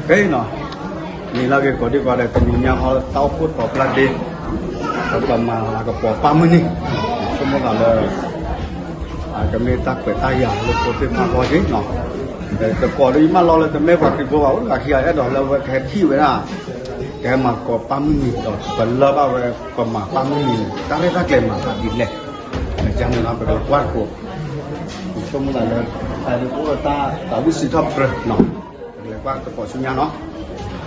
ကဲနီၤ, မ့ၢ်လၢက့ၤကိးဒံကိးဒဲး တနံၤညါဟီ တၢ်အိၣ်ဖှိၣ်ထီၣ်ဖျါဒ့, ပကမၤလၤကပီၤပၢ်မုၢ်နံၤ, ဆိကမိၣ်သးလၢ ကမ့ၢ်တၢ်ခွဲးတၢ်ယာ်လၢဖိသ့ၣ်တဖၣ်အဂီၢ်က့နီၤ, တကိးဒီးယမၢလီၤလၢတမ့ၢ်ပှၤခရံာ်ဖိဘၣ် အိၣ်တဂၤခံဂၤအဲၣ်ဒိးလၢဝဲကဟဲထံၣ်ဝဲဒၣ်, ကဟဲမၤကပီၤပၢ်မုၢ်နံၤဒီး ပလၢၢ်ဘၣ်ဝဲ ပမၤပၢ်မုၢ်နံၤန့ၣ် တၢ်ရဲၣ်တၢ်ကျဲၤမၤသးဒ်လဲၣ်, ကန့ၣ်နီၤ ပကလဲၤကွၢ်တကိး, ဆိကမိၣ်သးလၢ တၢ်အိၣ်ဖှိၣ်တၢ်သးဝံၣ်စံးထီၣ်ပတြၢၤနီၤ, ပကလဲၤကွၢ်တကိးဆူညါနီၤ.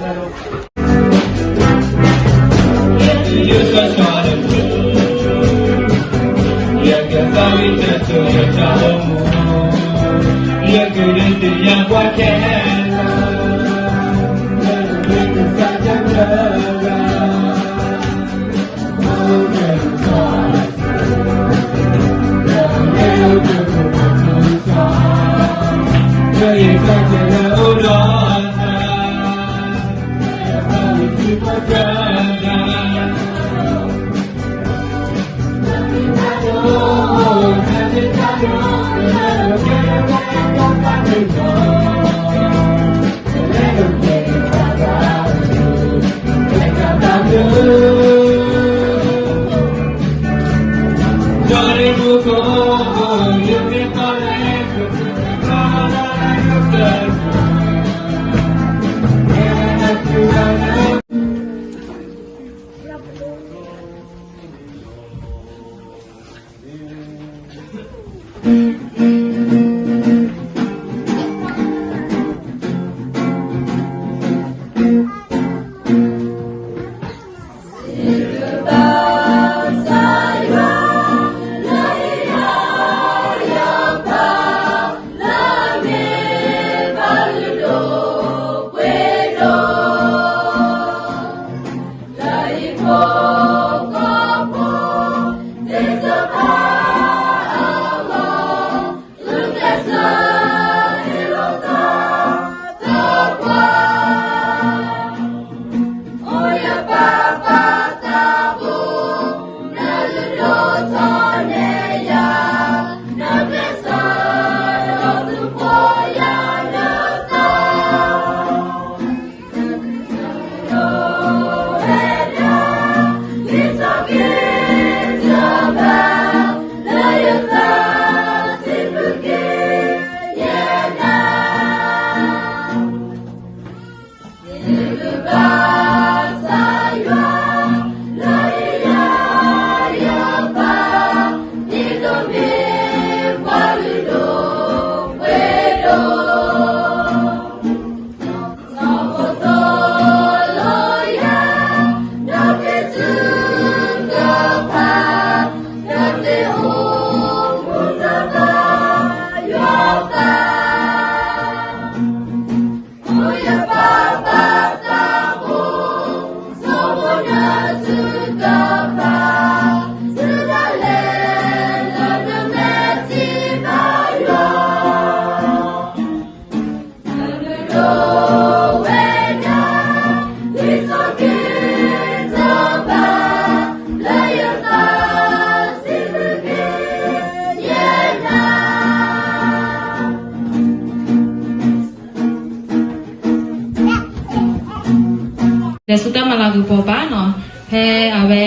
လဲၤဆူတၢ်မၤလၤကပီၤပၢ်နီၤ, ဖဲအဝဲ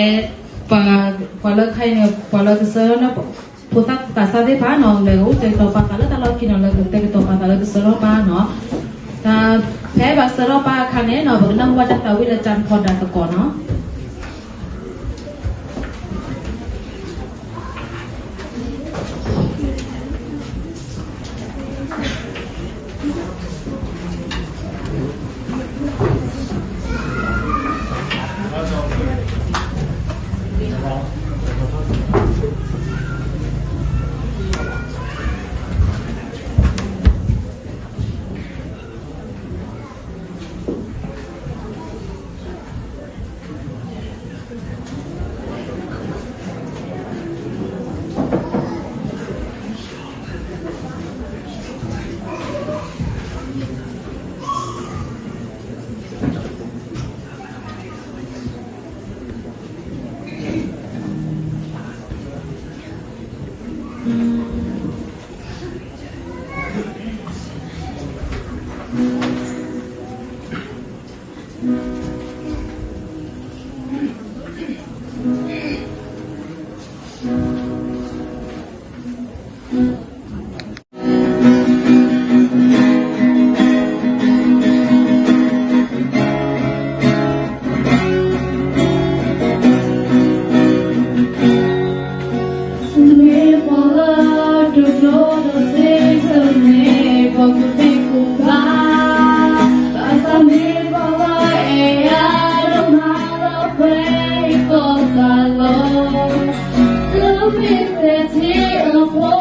ပှၤလၢခါအံၤန့ၣ် ပှၤလၢကဆှၢန့ၣ် ဖိသၣ်သးစၢ်သ့ၣ်တဖၣ်နီၤ လဲၤအိၣ်တဲာ်ကတီၤပာ်သးလၢတၢ်လီၢ်ခံနီၤ လၢကတဲာ်ကတီၤပာ်သးလၢကဆှၢထီၣ်ပၢ်နီၤ, ဖဲဘၣ်ဆှၢထီၣ်ပၢ်အခါန့ၣ်နီၤ ပကနၢ်ဟူဘၣ်တၢ်သးဝံၣ်လၢတၢ်ဖီဒါသကိးနီၤ. ဖိ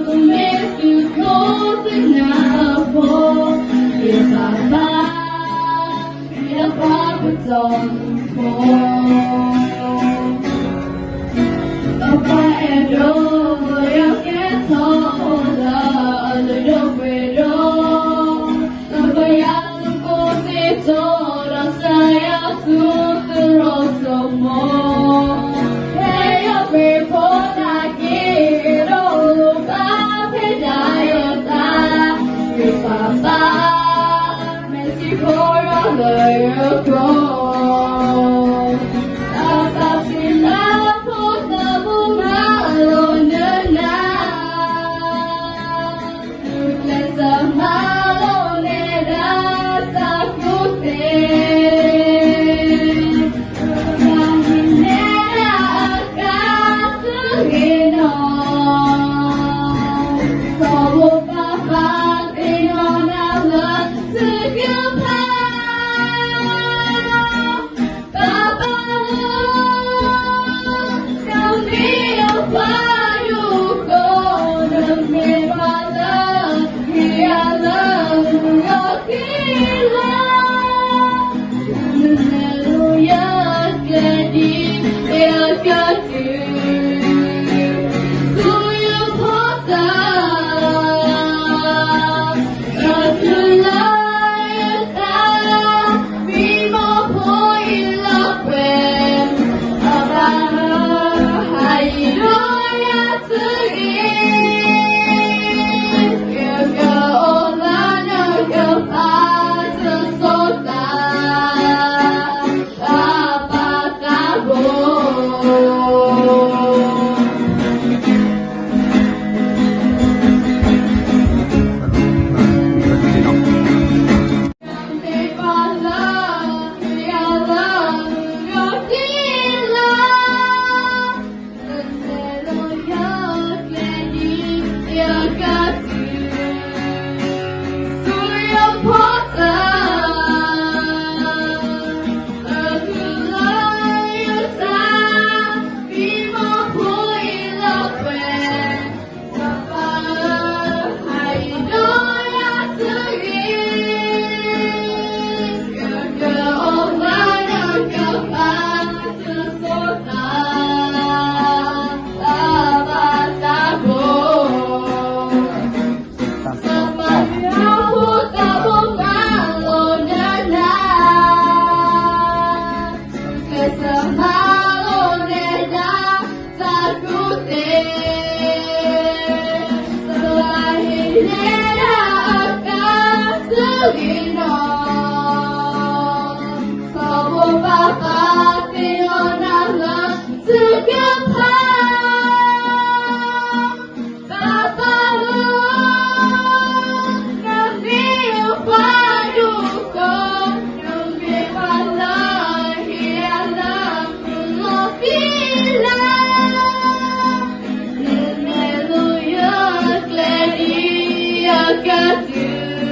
မ့ၢ်သုးခိၣ်သုးနၢ်အဖိ, ယပၢ်ပၢ်, ယပၢ်ပတီၢ်ဖိ, ပၢ်အဲၣ်ဒိးယကဲထီၣ်လၢအလုၢ်ဒိၣ်ပှ့ၤဒိၣ်, ဒီးပယီၤသုးခိၣ်သ့ၣ်တီဒီးစၢၤယၤသူသရိာ်စိမိၤ, ဖဲယပှ့ၤဖိသနာ်က့ အဲၣ်ဒိးလိၣ်ဘၣ်ဖဲဒၣ်ယသး, ယပၢ်ပၢ်, မ့ၢ်ထံဖိဒီးလၢယကျိၤ, တၢ်ဘၣ်တ့လၢဖိသၣ်ဖိမၤလိန့ၢ်နၤ ကျဲးစၢးမၤလိန့ၢ်ဒၣ်တၢ်ကူၣ်သ့, မၤန့ၢ်ဒၣ်အကါတဂ့ၤနီၤ, စီၤဘီပၢ်ပၢ်သ့ၣ်နီၣ်နၤလၢသုကဖး ပၢ်ပၢ်ဧၢ, ကမ့ၢ်ယပှၤဒိၣ်ခိၣ်, နမ့ၢ်ပှၤလၢ ဟ့ၣ်ယၤလၢယွၤက့ၤလီၤ, နမ့ၢ်လိၣ်ယကျဲဒ်အံၤ ယကတုၤ ဆူယဖိတၢ် တၢ်ကလၢယတၢ် မံမီၢ်ဖိအံၤလီၤပှဲၤ, ပၢ်ပၢ်ဧၢ, ဟးအံၤဒီးယၤတဂ့ၤ, ယကအိၣ်လၢနကပၤတစိၤသး တၢ်ပၢ်တၢ်ဘိ ကျဲးစၢးမၤလိန့ၢ်ဒၣ်တၢ်ကူၣ်သ့, သရၣ်ဟ့ၣ်န့ၢ်ဒၣ်အကါတဂ့ၤနီၤ, စီၤဘီပၢ်ပၢ်သ့ၣ်နီၣ်နၤလၢသုကဖး ပၢ်ပၢ်ဧၢ, နမ့ၢ်ယပှၤဒိၣ်ခိၣ်, နမ့ၢ်ပှၤလၢဟ့ၣ်ယၤလၢယွၤက့ၤလီၤ, နမ့ၢ်လိၣ်ယကျဲဒ်အံၤ ယကတုၤ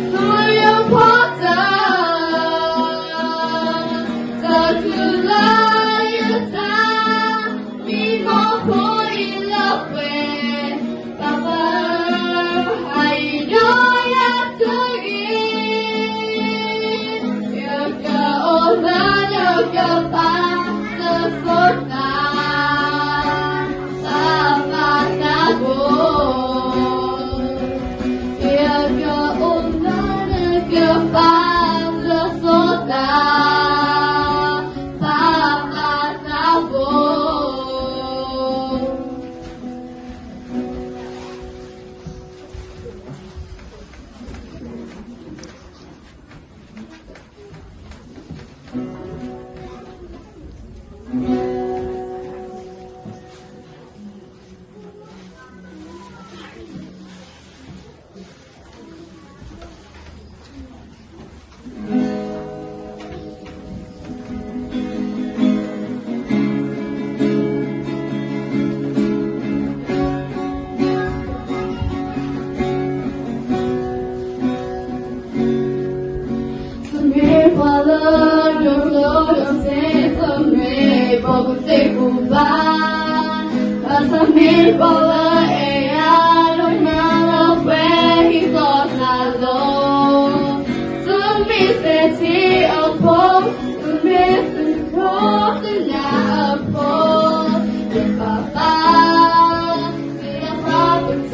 ဆူယဖိတၢ် တၢ်ကလၢယတၢ် မံမီၢ်ဖိအံၤလီၤပှဲၤ, ပၢ်ပၢ်ဧၢ, ဟးအံၤဒီးယၤတဂ့ၤ, ယကအိၣ်လၢနကပၤတစိၤသး တၢ်ပၢ်တၢ်ဘိ, ယကအိၣ်လၢနကပၤတစိၤသး တၢ်ပၢ်တၢ်ဘိ. တမ့ၢ်ပှၤလၢဒိးကျိၣ်ဒိးစ့, တမ့ၢ်ပှၤကူၣ်သ့ကူၣ်ဘၣ်, ဘၣ်ဆၣ်မ့ၢ်ပှၤလၢ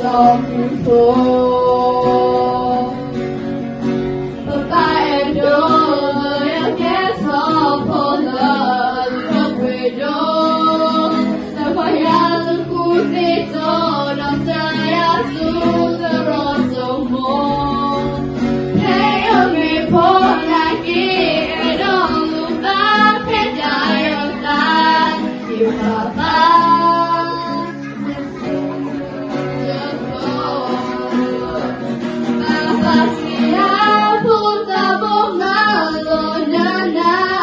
ပပၢ်အဲၣ်ဒိးလၢယကဲထီၣ်ဖိလၢ လၢပှဲၤဒိၣ်, ဒီးပှၤယၤသကူသ့ၣ်သိး ဒီးစၢၤယၤဆူသရိာ်စိမိ, ဖဲယမ့ၢ်ဖိနာ်က့ အဲၣ်ဒိးလိၣ်ဘၣ်ဖဲဒၣ်ယသး, ယပၢ်ပၢ် ပၢ်ပၢ်စံးယၤ ဖိသးဘိမၤလိနၤနၤ,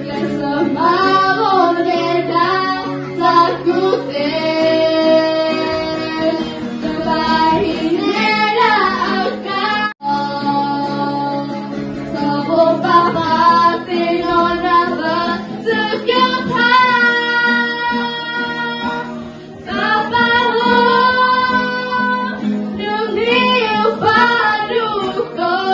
ကစၢ်မၤလိနဲဒၣ်သးကူသ့, တဘၣ်ဟံးန့ၢ်ဒၣ်အကါ စီၤဘီပၢ်ပၢ်သ့ၣ်နီၣ်နၤဘၣ်စကဖၣ်, ပၢ်ပၢ်ဧၢ, နမ့ၢ်ယပၢ်ဒိၣ်ကီ,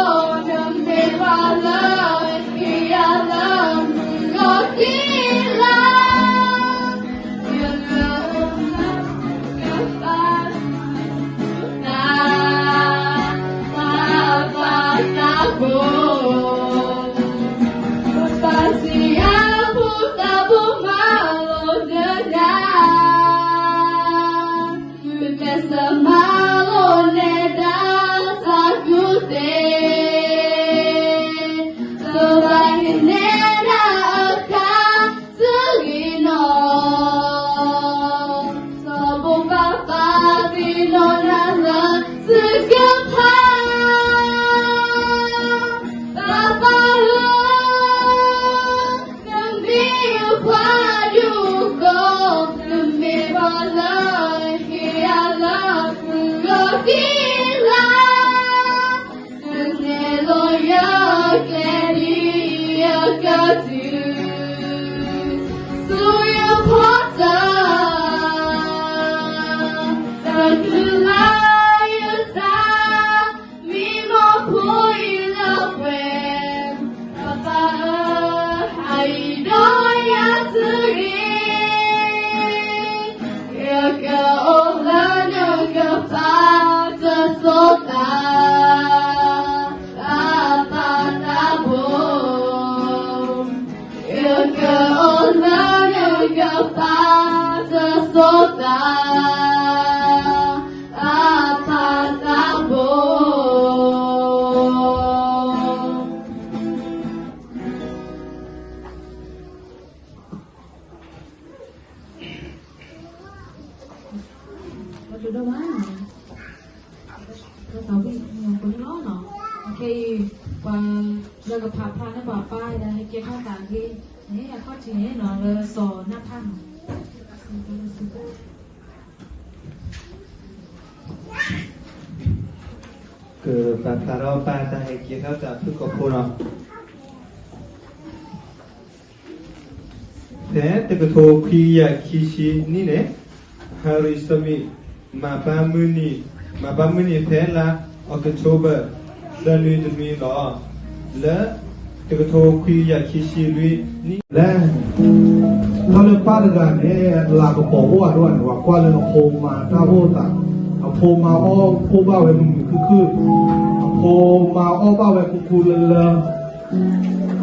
နမ့ၢ်ပှၤလၢဟ့ၣ်ယၤလၢမုၢ်ဂီၤကံလၤ, ယက ပၢ်ပၢ်သးဘိ, ပၢ်ပၢ်စံးယၤ ဖိသးဘိမၤလိနၤနၤ, ကစၢ်မၤလိနဲဒၣ်သးကူသ့, တဘၣ်ဟံးန့ၢ်ဒၣ်အကါ စဂ့ၤနီၢ်, စီၤဘီပၢ်ပၢ်သ့ၣ်နီၣ်နၤလၢစကဖၣ်, ပၢ်ပၢ်ဧၢ, နမ့ၢ်ယပၢ်ဒိၣ်ကီ, နမ့ၢ်ပှၤလၢဟ့ၣ်ယၤလၢမုၢ်ဂီၤကံလၤ, နနဲၣ်လိာ်ယကဲဒ်ယကတုၤ ဆူယဖိတၢ်, တၢ်ကလုၢ်လၢယသး, မံမီၢ်ဖိအံၤလၢပှဲၤ, ပၢ်ပၢ်ဧၢ, ဟးအံၤဒီးယၤတဂ့ၤ, ယကအိၣ်လၢနကပၤတစိၤသး, ပၢ်ပၢ်သးဘိ, ယကအိၣ်လၢနကပၤတစိၤသး, ပၢ်ပၢ်သးဘိ. ပတဒိၣ်ဘၣ်, ပသးဝံၣ်မီၤဖိန့ၣ်လီၤနီၤ. ခဲအံၤ ပှၤလၢကဖးဖျါန့ၢ်ပှၤပၢ်ဒၣ် ဟဲကဲထီၣ်သးဂ့ၢ်န့ၣ် အခီၣ်ထံးန့ၣ်နီၤ လၢစီၤနၢ်ဖၣ်နီၤ. ကပာ်ဖျါထီၣ်ပၢ်တၢ်ဟဲကဲထီၣ်သးဖုၣ်ကိာ်ဖိနီၤ. ဖဲတကထိခွံကယၤခံဆံနံၣ်န့ၣ်, ဟရံးစမံး မၤဘၣ်မုၢ်နံၤ, မၤဘၣ်မုၢ်နံၤဖဲလါအီးကထိဘၢၣ် သၢနွံတနွံလီၤ. လၢတကထိခွံကယၤခံဆံလွံၢ်နံၣ်လဲၣ်, တၢ်လၢပၢ်တဂၤန့ၣ် လၤကပီၤအိၣ်အဒိၣ်န့ၣ် ပှၤကွၢ်လၢအဖိမၤတၢ်အိၣ်သး, အဖိမၤအီၣ်အိၣ်ဘၣ်ဝဲမုာ်မုာ်ခုၣ်ခုၣ်, အဖိမၤအီၣ်ဘၣ်ဝဲကူကူလၢလၢ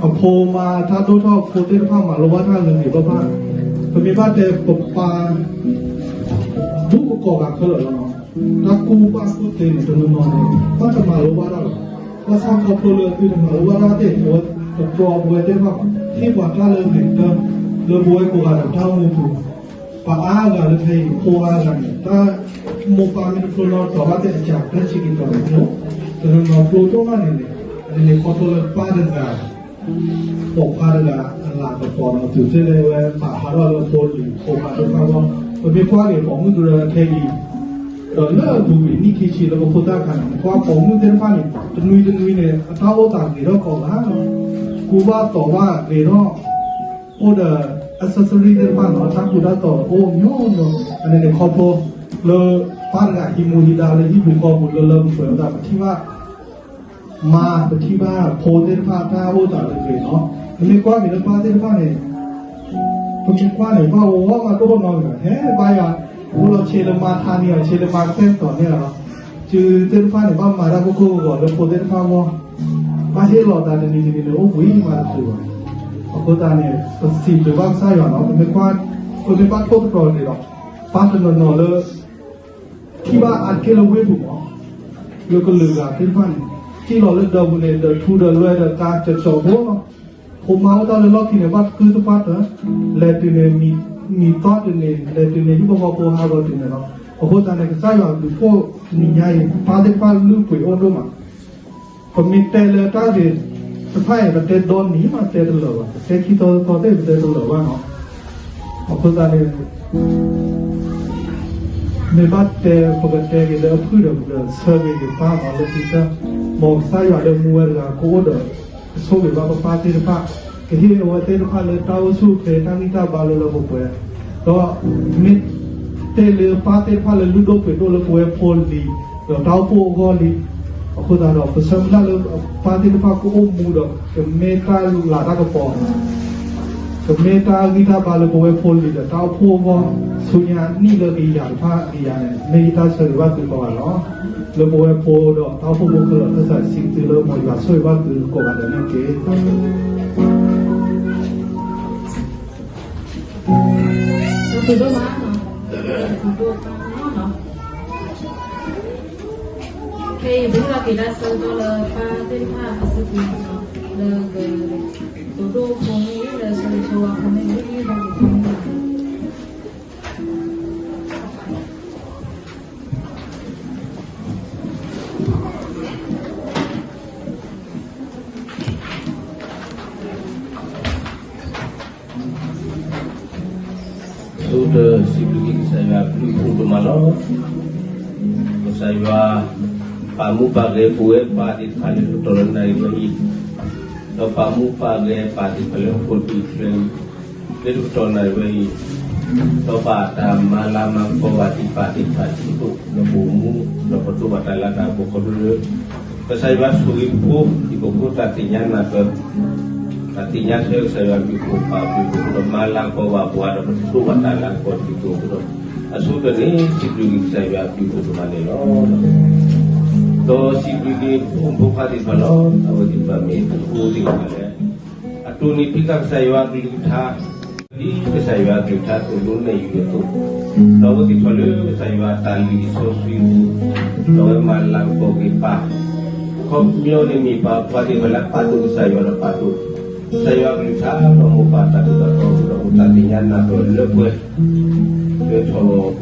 အဖိမၤတၢ်ဒိၣ်ထီၣ် အဖိသ့ၣ်တဖၣ်မၤလိဘၣ်တၢ်ဂ့ၤဂ့ၤဘၣ်ဘၣ်, ပမ့ၢ်ဘၣ်တဲပပၢ် ဘူးကကိးဂၤခဲလၢာ်လီၤ. တၢ်ကူၣ်ဘၣ်ကူၣ်သ့န့ၣ် တနီၤနီၤန့ၣ် ဘၣ်တမၤလိဘၣ်တၢ်လီၤ. ဘၣ်ဆၣ်ခီဖျိလၢသုတမၤလိဘၣ်တၢ်သ့ၣ် ပဝဲတတြီပဝဲသ့ၣ်တဖၣ် ဟ့ၣ်ပှၤတၢ်လၢဂ့ၤကတၢၢ် လၢပဝဲကိးဂၤဒဲးတၢ်အိၣ်မူပူၤ ပှၤအါဂၤလၢခဲအံၤ ဖိအါဂၤန့ၣ် တၢ်မိၢ်ပၢ်မ့ၢ်တဖျိနီၢ်တီၤဘၣ်သ့ၣ်အစှၤ တၢ်ဆံးက့ၤတီၤန့ၣ် တနီၤနီၤဖျိဒိၣ်မးန့ၣ်န့ၣ် အန့ၣ်န့ၣ်ခီဖျိလၢပၢ်တဂၤ ပိာ်ခွါတဂၤ အလၤကပီၤနီၤ တုၤသ့ၣ်လၢဝဲပာ်ဖျါထီၣ်လၢဖိလံၤဖိခွါသ့ၣ်တဖၣ်လီၤ. ပမ့ၢ်ကွၢ်က့ၤပိာ်မုၣ်ကရၢခဲအံၤ ဒီးလၢအပူၤကွံာ်နံၣ်ခံဆံလၢပဖိသၣ်ခါန့ၣ် ကွၢ်ပိာ်မုၣ်သ့ၣ်တဖၣ်န့ၣ် တနွံတနွံန့ၣ် အတၢ်အိၣ်သးဂ့ၤထီၣ်ကိးဂၤလီၤ. ကူဘၣ်တီၤဘၣ်ဂ့ၤထီၣ် အိၣ်ဒီး accessory သ့ၣ်တဖၣ်နီၤ တၢ်ကူတၢ်တီၤအိၣ်မျိုးမျိုး အန့ၣ်န့ၣ်ခီဖျိလၢ ပၢ်တဂၤဟံးမူဟံးဒါလၢဟံၣ်ပူၤဃီပူၤလၢလၢပှဲၤပှဲၤဝဲဒၣ် ပထံၣ်ဘၣ် မါပထံၣ်ဘၣ်ဖိသ့ၣ်တဖၣ်တၢ်အိၣ်သးလၢဂ့ၤနီၤ. ပမ့ၢ်ကွၢ်က့ၤလၢပၢ်သ့ၣ်တဖၣ်န့ၣ် ပမ့ၢ်ကွၢ်န့ၣ် ဘၣ်ဝီဝီမးတအိၣ်နီတဂၤ ဟဲဘါယွၤ အိၣ်လီၤဆ့လၢမါထါန့ၣ် ဆ့လၢမါကစဲၣ်တီၤန့ၣ်လီၤ. စုသ့ၣ်တဖၣ်န့ၣ် ဘၣ်မၤတၢ်ကိၢ်ကိၢ်ဂီၤဂီၤလၢဖိသ့ၣ်တဖၣ်အဂီၢ်, ဘၣ်ဟ့ၣ်လီၤသးတနံၤတနံၤန့ၣ် အိၣ်ဘှံးမးတတုၤဘၣ်. အဃိသတးန့ၣ် ပစံးဘျုးဘၣ်ကစၢ်ယွၤလီၤ. ပမ့ၢ်ကွၢ် ပမ့ၢ်ဘၣ်ထိၣ်သတြီၤတ့ၢ်ဒီး ပၢ်တနီၤနီၤလၢ ထံၣ်ဘၣ်အါတက့ၢ်လၢဝ့ၢ်ပူၤမး, လၢကလုာ်ဂၤသ့ၣ်တဖၣ်န့ၣ် ထံၣ်လီၤလၢဒၢးပူၤန့ၣ် ဒၢးထူဒၢးလွဲၢ်ဒီးကါကၠီကၠီဖိလီၤ. ဖိမါအိၣ်တၢ်လၢလီၢ်ခံန့ၣ် ဘၣ်တကုၢ်တပှၢ်တၢၢ်, လဲၤတုၤန့ၣ် မံၤသီတုၤန့ၣ် လဲၤတုၤန့ၣ် ဟံၣ်ဖိဃီဖိဟးဂီၤတုၤန့ၣ်လီၤ. အဃိသတးန့ၣ် ကစၢ်ယွၤဘျုးဖှိၣ်တနံၤညါအံၤ ပၢ်သ့ၣ်တဖၣ်လုၢ်ပှ့ၤအိၣ်ဒိၣ်မး ပမ့ၢ်တဲလၢတၢ်ဂ့ၤတဖၣ်အံၤ ပတဲဒီနံၤမး တဲတလၢာ်ဘၣ်, ပတဲခံသီသီသ့ၣ် ပတဲတလၢာ်ဘၣ်နီၤ. အဃိသတးန့ၣ် မ့ၢ်ဘၣ်တဲ ပကတဲက့ၤလၢအဖုၣ်ဒီး ပကဆၢဂ့ၤက့ၤပၢ်နီၤ လၢခံကတၢၢ်, မ်ကစၢ်ယွၤလၢမူဝဲတဂၤ ကအိၣ်ဒီး ကဆိၣ်ဂ့ၤဘၣ်ပပၢ်သ့ၣ်တဖၣ်, ကဟ့ၣ်အဝဲသ့ၣ်တဖၣ်လၢတၢ်အိၣ်ဆူၣ်အိၣ်ချ့ တၢ်ဂံၢ်တၢ်ဘါလၢလၢပှဲၤပှဲၤ, ဒီးမ့ၢ်တဲလၢပၢ်သ့ၣ်တဖၣ်လၢလုၢ်ဒိၣ်ပှ့ၤဒိၣ်လၢပဝဲဖိလံၤ ဒီးတၢ်အိၣ်ဖှိၣ်အဂီၢ်လံ. အဃိသတးဒီး ပဆၢမုၢ်လၢ်လၢပၢ်သ့ၣ်တဖၣ်ကအိၣ်မူဒီး ကမ့ၢ်တၢ်လၤတၢ်ကပီၤ ကမ့ၢ်တၢ်ဂံၢ်တၢ်ဘါလၢပဝဲဖိလံၤဒီးတၢ်အိၣ်ဖှိၣ်အဂီၢ် ဆူညါနံၣ်လၢကယၤတဖၣ်ကယၤန့ၣ် မ့ၢ်ယတၢ်ဆၢဂ့ၤဘၣ်သုကိးဂၤလီၤ. လၢပဝဲဖိဒီးတၢ်အိၣ်ဖှိၣ်ဖိခဲလၢာ် သးစံးသုလၢမ်ယွၤဆိၣ်ဂ့ၤဘၣ်သုကိးဂၤဒဲးန့ၣ်တက့ၢ်. သုဒိၣ်မးနီၤ, သုဒိၣ်မးနီၤ. ခဲအံၤ ပဟ့ၣ်လီၤက့ၤတၢ်ဆၢကတီၢ်လၢပၢ်သ့ၣ်တဖၣ်အစုပူၤနီၤ, လၢကတိၤဒိၣ်ဖိမ့ၢ်ဂ့ၤ လၢဆၢဂ့ၤဆၢဝါဖိမ့ၢ်ဂ့ၤ ဟ့ၣ်လီၤက့ၤဖိမ့ၢ်ဂ့ၤ ဆိကမိၣ်တစံးဘျုးက့ၤကစၢ်ယွၤအဘျုးအဖှိၣ်ဒိၣ်မးလီၤ. ကစၢ်ယွၤ ပာ်မူပာ်ဂဲၤပဝဲပၢ်သ့ၣ်တဖၣ်လၢပတီၢ်လၢနၣ်ရံၣ်ဝဲအံၤ, ဒီးပာ်မူပာ်ဂဲၤပၢ်သ့ၣ်တဖၣ်လၢဟီၣ်ခိၣ်ချၢအံၤ လၢပတီၢ်နၣ်ရံၣ်ဝဲအံၤ, ဒီးဘၣ်တၢ်မၤလၤမၤကပီၤဘၣ်သ့ၣ်တဖၣ်သ့ၣ်တဖၣ်ဆံးကိာ် လၢပအိၣ်မူ ဒီးပတိၢ်ဘၣ်တၢ်လၤတၢ်ကပီၤခီဖျိလၢ ကစၢ်ယွၤဆိၣ်ဂ့ၤဖိ ဟံၣ်ဖိဃီဖိတၢ်သ့ၣ်ညါနၢ်ပၢၢ် တၢ်သ့ၣ်ညါဆၢကစၢ်ယွၤအဘျုးအဖှိၣ် ပာ်ဘျုးအဃိဒီး မၤလၤကပီၤဘၣ်ပှၤဒီး ပတိၢ်ဘၣ်တၢ်လၤကပီၤတံၤသကိးအဃိဒီး အဆိကတၢၢ်န့ၣ် စံးဘျုးက့ၤကစၢ်ယွၤအဘျုးအဖှိၣ်ဒိၣ်မးန့ၣ်လီၤ. ဒီးစံးဘျုးက့ၤဖိမုၣ်ဖိခွါသ့ၣ်တဖၣ်လီၤ. အဝဲသ့ၣ်တဖၣ်မ့ၢ်သုးဖိသ့ၣ်တဖၣ်လၢ အတိၢ်နီၣ်ဖံးဃာ်ကစၢ်ယွၤအကလုၢ်ကထါ ဒ်ကစၢ်ယွၤအကလုၢ်ကထါသိၣ်လိနဲၣ်ယုာ်အသိး, ဒီးအဝဲသ့ၣ်ထီၣ်လၢကစၢ်ယွၤအတၢ်လုၢ်ဟံၣ်စီဆှံအပူၤ, ဒီးအဝဲမၤလၤကပီၤက့ၤပၢ်, အခီပညီန့ၣ်မ့ၢ်ပှၤသ့ၣ်တဖၣ်လၢအပာ်ဒိၣ်ကစၢ်ယွၤဒီးပာ်ဒိၣ် ကစၢ်ယွၤအကလုၢ်ကထါ ဒီးမိၢ်ပၢ်တၢ်သိၣ်တၢ်သီအပူၤ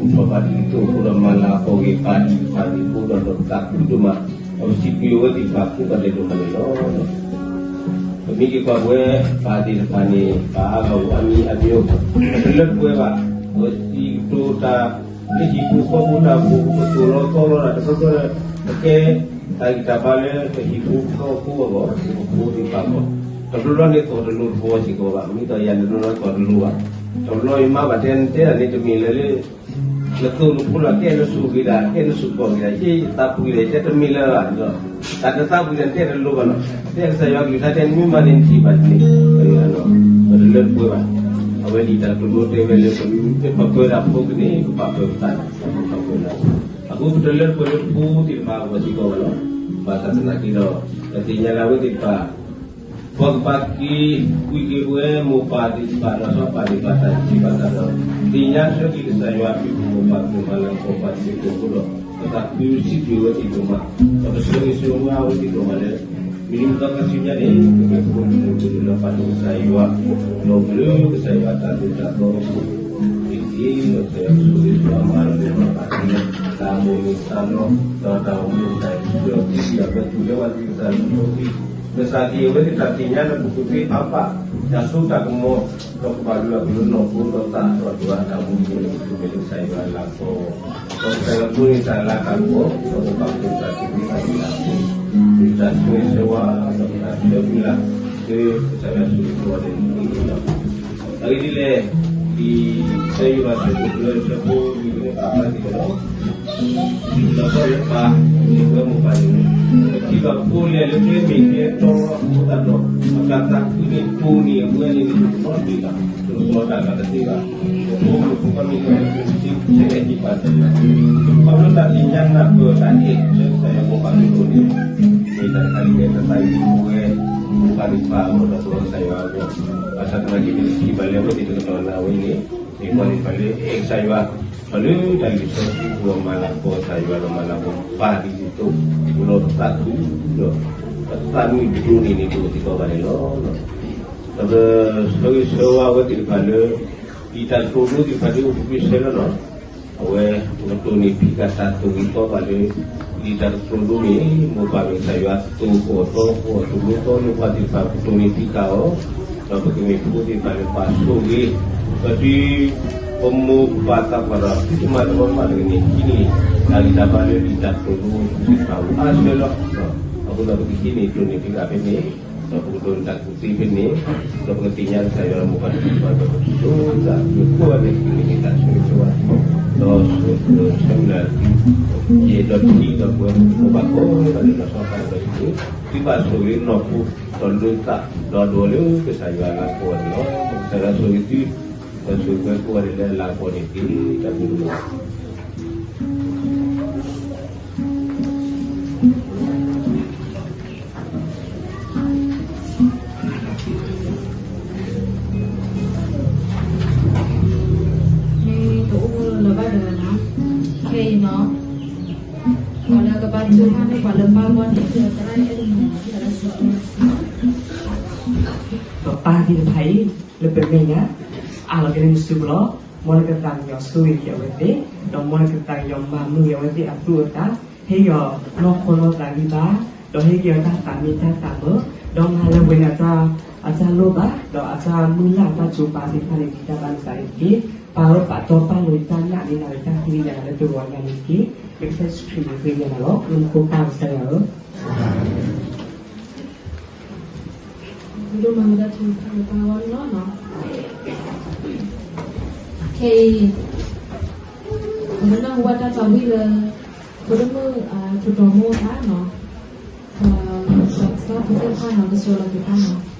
ဒီး အိၣ်တၢ်သ့ၣ်ညါနၢ်ပၢၢ်လၢပှဲၤ လၢထီၣ်လီၤပူၤထီၣ်ဘၣ်တံၤသကိးအဃိဒီး မၤလၤကပီၤက့ၤပၢ်သ့ၣ်တဖၣ်အပူၤဒီး ဒီးပသးခုဒိၣ်မး, ဒီးပစံးဘျုးအဝဲသ့ၣ်တဖၣ်ကိးဂၤဒဲးဒိၣ်မးန့ၣ်လီၤ. ပမ့ၢ်က့ၤကွၢ်ပဝဲပၢ်သ့ၣ်တဖၣ်န့ၣ် ပၢ်အါဂၤအိၣ်အါမံၤအါမံၤအိၣ်, တလၢပှဲၤဘၣ်, ပစံးကတိၤတၢ် လၢဟံၣ်ပူၤဃီပူၤတၢ်အိၣ်ဖှိၣ် ပသိၣ်လီၤသီလီၤတၢ်တခီခီဒီး ပကဲ တၢ်ဂံၢ်တၢ်ဘါလၢပဟံၣ်ပူၤဃီပူၤအဂီၢ် ပဖိသ့ၣ်တဖၣ်အဂီၢ်, တဘျီဘျီန့ၣ်သီၣ်တလိၤတဘျီစ့ၢ်ကီးဘၣ်, မ့ၢ်သီၣ်ယၤတဘျီဘျီသီၣ်တလိၤဘၣ်, တဘျီယမါဘၣ်တဲနတဲဒၣ်န့ၣ်တမ့ၢ်လၢ နသိၣ်နဖိလီၤ ကဲနစူၢ်က့ၤဒၣ် ကဲနစူၢ်ကီၢ်က့ၤဒၣ် ယသးပှံၤဒီး တဲတမ့ၢ်လၢၤဘၣ်ဒီး တၢ်တသးပှံၤဒီး နတဲတလိၤဘၣ်နီၤ, တဲကစၢ်ယွၤကလုၢ်ကထါတဲ နမ့ၢ်မၤန့ၣ်နထံၣ်ဘၣ်န့ၣ်, ပတလၢတပှဲၤဘၣ်, အဝဲလံာ်တၢ်ကတိၤဒိတဲဝဲလၢ ပပှဲၤဒၣ်ဖိကန့ၣ် ပပာ်ပၢၤပသးန့ၣ် ပပာ်ပၢၤလၢ အဃိပတလၢတပှဲၤလၢဖိသ့ၣ်တဖၣ်အဂီၢ်စ့ၢ်ကီးဘၣ်လီၤ, ဘၣ်ဆၣ်သနာ်က့ဒီး ပသ့ၣ်ညါလၢအဝဲသ့ၣ်တဖၣ် ပှၤကဘၣ်က့ၤ ကွံာ်က့ၤပဝဲမိၢ်ပၢ်သ့ၣ်တဖၣ်ဒီး စီၤပၤသ့ၣ်တဖၣ်တၢ်စံးဘၣ်တၢ်ဒီး သ့ၣ်ညါဆၢက့ၤကစၢ်ယွၤအဘျုးအဖှိၣ် မိၢ်ပၢ်ကမၤလၤကပီၤပှၤသ့ၣ်တဖၣ်အဃိဒီး ပသးခုစံးဘျုးဝဲသ့ၣ်ဒိၣ်မး, ဒီးပဆၢဂ့ၤဆၢဝါဝဲသ့ၣ်ဒိၣ်မးလၢ မုၢ်နံၤမုၢ်သီခါဆူညါန့ၣ် ပကဲဖိလံၤဒိၣ်လၢပာ်ဒိၣ်ကစၢ်ယွၤ ဒီးကလုၢ်ကစၢ်ယွၤတၢ်သိၣ်တၢ်သီအဃိ သ့ၣ်သ့ၣ်ဒီးကစၢ်ယွၤဆိၣ်ဂ့ၤဆိၣ်ဝါမၤလၢပှဲၤဘၣ်ပှၤသ့ၣ် တၢ်မိၣ်မ့ၢ်သးလီ ဒီးတၢ်အိၣ်မူအသး ဒီးသ့ၣ်သ့ၣ်အဘျၢထူလၢပှၤသ့ၣ်ကစၢ်ယွၤဆိၣ်ဂ့ၤ ကစၢ်က့ၤအဝဲသ့ၣ်တၢ်သ့ၣ်ညါလၢပကသ့အါဘၣ် တၢ်စိတၢ်ကမီၤ ဒီးကဘၣ်လူၤအကလုၢ်နီၢ်ခိဒီးသးဒီးဒွးတၢ်မူန့ၣ် ကမ့ၢ်လၢကစၢ်ယွၤလၤကပီၤ ဒီးကစၢ်ယွၤဒိးန့ၢ်တၢ်လၤတၢ်ကပီၤ ဒီးကဘၣ်ကစၢ်က့ၤဝဲတၢ်သ့ၣ်ညါအဃိ တၢ်ဆိၣ်ဂ့ၤဆိၣ်ဝါ ဒီးတၢ်ဆၢမုၢ်လၢ် လၢကစၢ်ယွၤဆိၣ်ဂ့ၤဆိၣ်ဝါန့ၣ်န့ၣ်လီၤ. အဂ့ၢ်ဒ်လဲၣ်, ဒ်ကစၢ်ယွၤဆၢကိၣ်ကျၢၢ်ဆၢဖိ မ့ၢ်ဝဲန့ၣ်ပာ်ဖျါစ့ၢ်ကီးလီၤ. ဒီးပာ်လၢပၢ် မ့ၢ်ဝဲမိၢ်ပၢ်န့ၣ် ပထံၣ်ဘၣ်ဖိလဲၣ်လၢကျဲမ့ၢ်ကျဲတီအဃိသတးဒီး အတၢ်သးခုန့ၣ် တိၢ်န့ၢ်အဝဲန့ၣ်န့ၣ် တဘျီတဘျီဘၣ် တၢ်လီၢ်တသ့ဘၣ်, ပဖိမုၣ်ဖိခွါမ့ၢ်ဂ့ၤ ဆဲးကဲးဟံးပာ်စၢၤယွၤ, ခီဖျိတၢ်သ့ၣ်ညါနၢ်ပၢၢ်တၢ်အဲၣ်ဆၢကစၢ်ယွၤမိၢ်ပၢ်မ့ၢ်အိၣ်န့ၣ်, မ့ၢ်တၢ်တခါလၢကဲထီၣ်သးဝံၤပဝဲ မိၢ်ပၢ်သ့ၣ်တဖၣ် အိၣ်ဒီးသဝီကစၢ်ယွၤအဂီၢ်, ဘၣ်ဆၣ်သနာ်က့ ပထံၣ်ဘၣ်လၢအဝဲသ့ၣ်တကတီၢ်နၢ်ဝဲအံၤန့ၣ်, မ့ၢ်ပှၤသ့ၣ်တဖၣ်လၢအဲၣ်ကစၢ်ယွၤ, ဒီးလၢတၢ်လံၣ်စီဆှံပူၤဒီးမၤလၤကပီၤကစၢ်ယွၤဒီးမၤလၤကပီၤပၢ်ဒ်သိးသိး, လီၤပသးခုဒီး ပသးမုာ်ဒိၣ်န့ၢ်န့ၣ်တအိၣ်စ့ၢ်ကီးဘၣ်န့ၣ်လီၤ. ဒီးပဆၢဂ့ၤဆၢဝါအဝဲသ့ၣ်တဖၣ်လၢ လံာ်တၢ်ကတိၤဒိသ့ၣ်တဖၣ်ဒ်အိၣ်ဖှိၣ်ဖှိၣ်ဆၢလီၤနီၤ, အဝဲ နတိၢ်န့ၢ်ဖံးဃာ်တၢ်သိၣ်ဂ့ၤသီဘၣ်လၢ လံာ်တၢ်ကတိၤဒိမ့ၢ် မိၢ်ပၢ်မ့ၢ်ကစၢ်ယွၤသိၣ်ဃီၣ်သီဃီၣ် သိၣ်လိသီလိပှၤသ့ၣ်တဖၣ် ကတိၢ်န့ၢ်ဖံးဃာ်အီၤ, ဒီးပကမ့ၢ်ဖိသ့ၣ်တဖၣ်လၢပာ်ဆိၣ်ဂ့ၤ, ဒီးတုၤ ပမိၢ်ပၢ်သးပှၢ်ဒီးသုတမၤတဘျီဘၣ်တဂ့ၤန့ၣ် ဟံးန့ၢ် တၢ်ဂံၢ်တၢ်ဘါလၢလံာ်တၢ်ကတိၤဒိသ့ၣ်တဖၣ်အါဆၢလီၤ. အဃိဒီးပကဟံးန့ၢ်တိၢ်န့ၢ်ဖံးဃာ်ဖဲန့ၣ်, ဒီးပကဒိးန့ၢ်တၢ်ကူၣ်သ့ဖဲန့ၣ်, ဒီးပကသ့ၣ်ညါကစၢ်ယွၤမိၢ်ပၢ်တၢ်ဖံးတၢ်မၤဒီးပကတိၤတၢ်သ့ၣ်တဖၣ်န့ၣ် တၢ်ဆိၣ်ဂ့ၤဆိၣ်ဝါ, ဒီးဆိၣ်ဂ့ၤဆိၣ်ဝါ, ဒီးဆၢမုၢ်လၢ် ယအဲၣ်ဒိးထံၣ်ဒီးပဝဲမိၢ်ပၢ်ကိးဂၤဒဲးလီၤဆီဒၣ်တၢ်အံၤ, သုဘၣ်ဆိၣ်ဂ့ၤနီၢ်ခိ ဒီးလိာ်သး ဒီးဒိးလၢကစၢ်ယွၤအလၤကပီၤန့ၣ်လီၤ. ကစၢ်ယွၤဆိၣ်ဂ့ၤသု, ဒီးဆိၣ်ဂ့ၤပဝဲကိးဂၤဒဲးလၢအလၤကပီၤန့ၣ်တက့ၢ်. တၢ်ဘျုးလီၤ. မ့ၢ်တအိၣ်လၢၤဘၣ်ဒီးနီၤ, ခဲအံၤနီၤ, ပှၤလၢကဘါထုကဖၣ်န့ၣ် ပှၤလၢဘါဘီန့ၣ် ဒီးပၢ်သ့ၣ်တဖၣ်အံၤ လၢပမဲာ်ညါ အးလီၤက့ၤလၢနစုပူၤလီၤ. မ်နကသးကညီၤဆိၣ်ဂ့ၤက့ၤအဝဲသ့ၣ်, ဒီးမ်နကသးကညီၤမၤမုာ်က့ၤအဝဲသ့ၣ်အသူၣ်အသး, ဟ့ၣ်က့ၤအီၤနီၢ်ခိနီၢ်သးဂံၢ်ဘါ, ဒီးဟ့ၣ်က့ၤအီၤတၢ်သးမ့ၢ်တၢ်သးမုာ်, ဒီးမၤလၢပှဲၤန့ၣ် အတၢ်လိၣ်ဘၣ်, ဒီးအတၢ်မုၢ်လၢ်အတၢ်စူၤပာ်သ့ၣ်တဖၣ်န့ၣ် တၢ်ဘၣ်နသးန့ၣ်တက့ၢ်. ပၢ်ဧၢ ပာ်တီပာ်လိၤယတၢ်နာ်န့ၣ် နၤလၢတၢ်ဃ့ကညးနၤလၢတဂီၤညါန့ၣ်တက့ၢ်. လၢကစၢ်ယ့ၣ်ၡူးခရံာ်မံၤဃ့ကညးနၤလီၤ. လၢမူခိၣ်ပၢ်ကစၢ်ယွၤဧၢ. ဒိၣ်မးလၢတၢ်ထုကဖၣ်လၢပၢ်အဂီၢ်န့ၣ်လီၤ. ခဲအံၤ ပကနၢ်ဟူဘၣ်တၢ်သးဝံၣ်လၢ ဖိဒိၣ်မုၣ် ထူးတီၤမိၢ်အခါနီၤ, ဒီးပကစၢ်ဖိသ့ၣ်တဖၣ်နီၤ ကဆှၢလီၤက့ၤတၢ်နီၤ.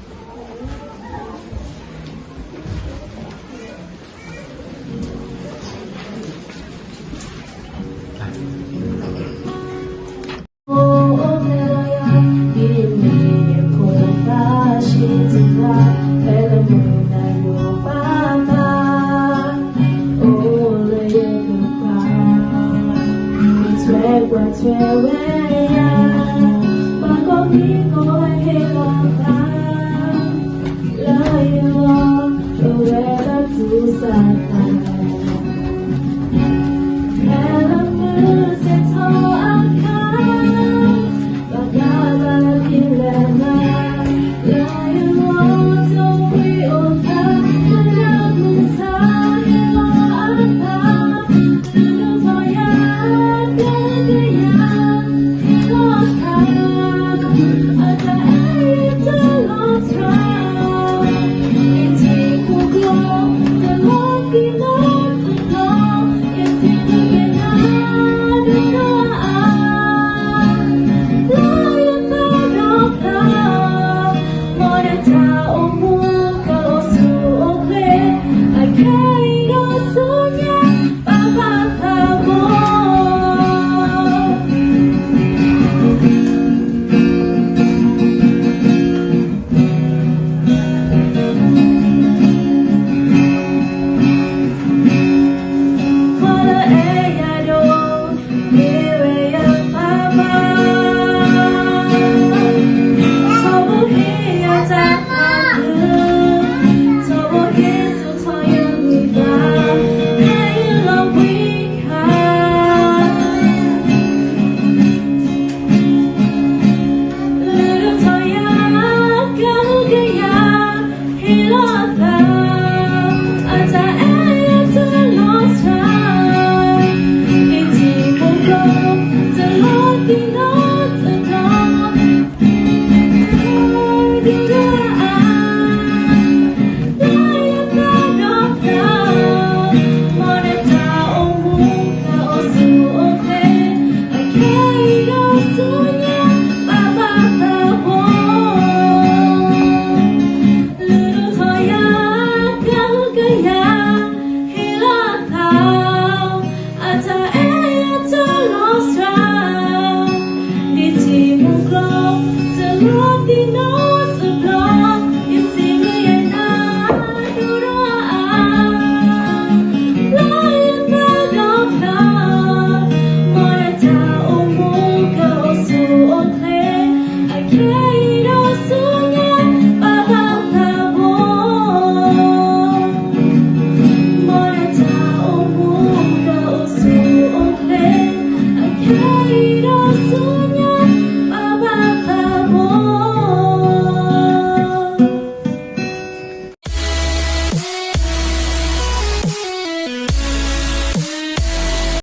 ခဲအံၤ